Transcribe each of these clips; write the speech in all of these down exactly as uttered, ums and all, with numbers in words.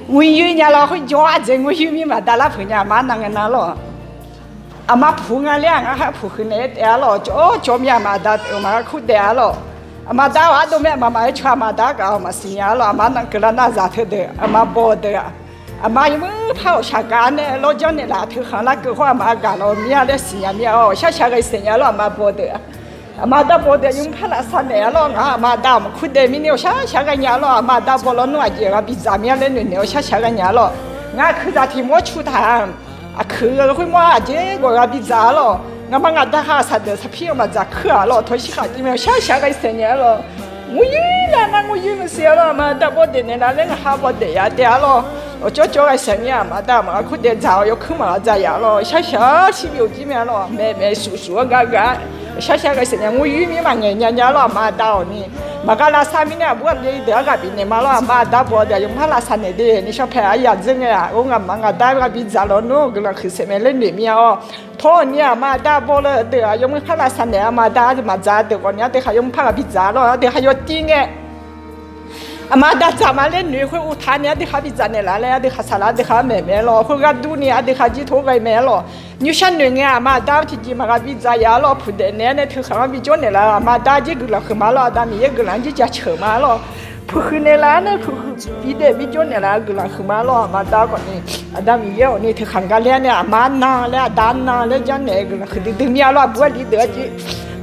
Ngeur yoer nya lawr, khoerjawr aqjeq ngeur yoer mir maqda lar peuq nya, aqma nan ngae nan lawr. Aqma puq nga laer-aq, ngar khar puq huiq naeq-aer taef-a lawr. Cawv cawv mir aqma aqda teu maqgha kurdaef-a lawr. Aqma aqda-awq ardov mae, aqma maqaer caw, aqma aqda gaq-awq maqsiq nya lawr. Aqma nan keuvlar nar zaq teu deuq, aqma baw deuq-aq, aqma yawmuir par-awq shaqgaq nae lawr janrnaeq laf teu khanq lar keuv khawr, aqma gaq lawr mir-a laer siqnya mir-a. Awq, shar shaq ghae saef nya lawr, aqma baw deuq-aq. Aqma aqda baw deuq-aq, yawmuir par lavsav naeq-a lawr. Ngaq aqma aqda maqkur daef mirnae, awq shar shaq ghae nya lawr. Aqma aqda baw lawr nmr aqjeq ghaq bidzaq mir-a laer noeqnoeq-awr shar shaq ghae nya lawr. Ngar kuiqzaq tiq mawr cu taq-aq, aqkuiq khoermawr aqjeq gawq ghaq bidzaq-a lawr. Ngaqma ngaqda khaq saqdeuq saqpir-eu maqdzaq kuir-aq lawr. Tawq shir khaq jir mae, shar shaq ghae saef nya lawr. Ngeur yoer nar, nar ngeur yoer maqsiq-a lawr. Aqma aqda baw daef naeq laf laer ngaq ha baw daef ya taef-a lawr. Awq, cawv cawv ghae saef mir-a, aqma aqda maqgha kurdaef dzaq-awq, yawkuir maqgha dzaq ya lawr. Shar shaq shir bi-euq jir mae-a lawr. Maeqmaeq suf suf-awr gar gar shar shaq ghae saef nya, ngeur yoer mir maqngaeq nya nya lawr. Aqma aqda-awq ni maqgha lavsav mirnae, aqbur aqli deuq-anr ghaq bifnaeq ma lawr. Aqma aqda baw deuq-aq, yawmuir par lavsav naeq de ni shawr pae aryaq dzeur ngae-aq, or ngaqma ngaqda gha bidzaq lawr nmr guiqlanq huiq saef mae laer noeq mir-a-awr. Tawr-awq ni aqma aqda baw lawr deuq-aq, yawmuir par lavsav naeq, aqma aqda maqdzaq deuq khawf ni aqdui khaq yawmuir par ghaq bidzaq lawr, aqdui khaq yawtir ngae aqma aqda dzaq ma laer noeq khoer uqtaf ni aqdui khaq bidzaq naeq laf laer aqdui khaq saqlaq aqdui khaq maeqmaeq lawr. Khoergar durni aqdui khaq jir tov ghae mae-a lawr. Nymrshar noeq ngae aqma aqda-anr tiqjeq maqgha bidzaq ya lawr. Puq daef naeq-aer nae teu khaq-anr bijawr naeq laf-eu aqma aqda jir guiqlanq huiq ma lawr. Aqda Miqyaer guiqlanq-anr jir jaceuq ma lawr. Puq huiq naeq laf-aer nae puq huiq bi daef bijawr naeq laf-eu guiqlanq huiq ma lawr. Aqma aqda khawf ni, aqda Miqyaer-awq ni teu khaq nga laer nae aqma nan laer aqda nan laer janrnaeq guiqlanq huiqdui dui mir-a lawr. Aqbur aqli deuq-anr jir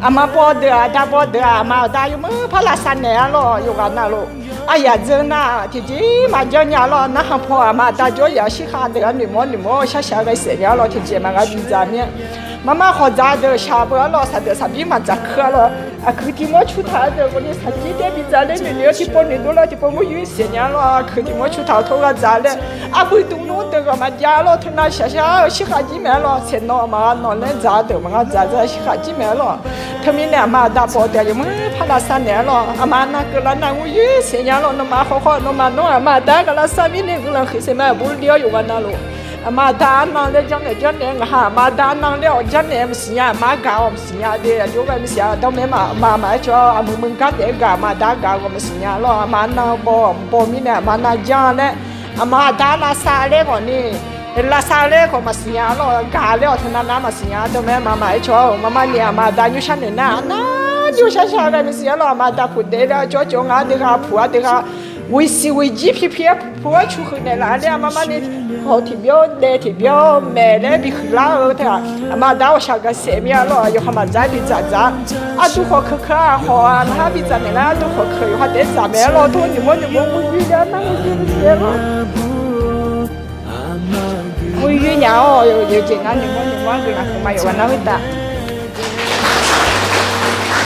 aqma baw deuq-aq, aqda baw deuq-aq, aqma aqda yawmuir par lavsav naeq-a lawr. Yawqghaq navluf aryaq dzeur nar tiqjeq maqjanr nya lawr. Narhaq paw aqma aqda jawr yaf shir khaq deuq-anr noeqmawr noeqmawr shar shaq ghae saef nya lawr. Tiqjeq maqgha bidzaq mir-a. Marmar khawf dzaq deuq shaq beu-a lawr. Saqdeuq saqbir maqdzaq kuir-a lawr. Aqkuiq tiq mawr cu taq-a deuq khawf ni saqjir taer bidzaq laer noeqnoeq-awr tiqpov noeqdov lawr, tiqpov ngeur yoer saef nya lawr. Aqkuiq tiq mawr cu taq-awr tov gha dzaq laer, arbuiq duq nmr deuq ghaq maqjav lawr. Teunav shaqshaq-eu shir khaq jir maeq-a lawr. Saeqnawv maqgha nawq laer dzaq deuq maqgha dzaq dza shir khaq jir maeq-a lawr. Teumirnae aqma aqda baw deuq-aq yawmuir par lavsav naeq-a lawr. Aqma nan keuvlar nar ngeur yoer saef nya lawr. Nawmaf khawf khawf nawmaf nawr aqma aqda-anr ghaq lavsav mirnae guiqlanq huiq saef ma. Aqbur li-awr yawqghaq navluf aqma aqda-anr nan laer janrnaeq janrnaeq ngaq ha aqma aqda nan laer-awq janrnaeq maqsiq nya. Aqma gaq-awq maqsiq nya de. Aqjox ghae maqsiq-a. Dawrmaer maqma maqaer caw-awr aqmuiq muiq gar taef-aer gaq aqma aqda gaq-awq maqsiq nya lawr. Aqma nan baw baw mirnae aqma nan janr laer aqma aqda lavsav laer khawf ni, lavsav laer khawf maqsiq nya lawr. Gaq laer-awq teunav nar maqsiq nya. Dawrmaer maqma maqaer caw-awr maqma ni aqma aqda nymrshar noeq nar arnar jov shar shaq ghae maqsiq nya lawr. Aqma aqda puq daef laer-awr cawv cawv nga aqdui khaq puq aqdui khaq ghoeqsiq ghoeqjir pi pi-aer pu-awr cu huiq naeq laf laer aqma mar ni hawq tiqbyan dae tiqbyan maeq laer bi huiqlar-eu teu-aq, aqma aqda-awr shaq gaq saef mir-a lawr. Yawqha maqdzaq-aer bi dzaq dzaq-a. Ardur khawf keuq keuq-aq khawf-aq ngar har bi dzaq naeq lar ardur khawf keuq yawqha taef-aer dzaq maeq-a lawr. Tov noeqmawr noeqmawr ngeur yoer laer arnar ngeur yoer laer lawr. Ngeur yoer nya-awr yawqjeq ngar noeqmawr noeqmawr-anr guiqlanq huiq ma. Yawqghaq nar khoertav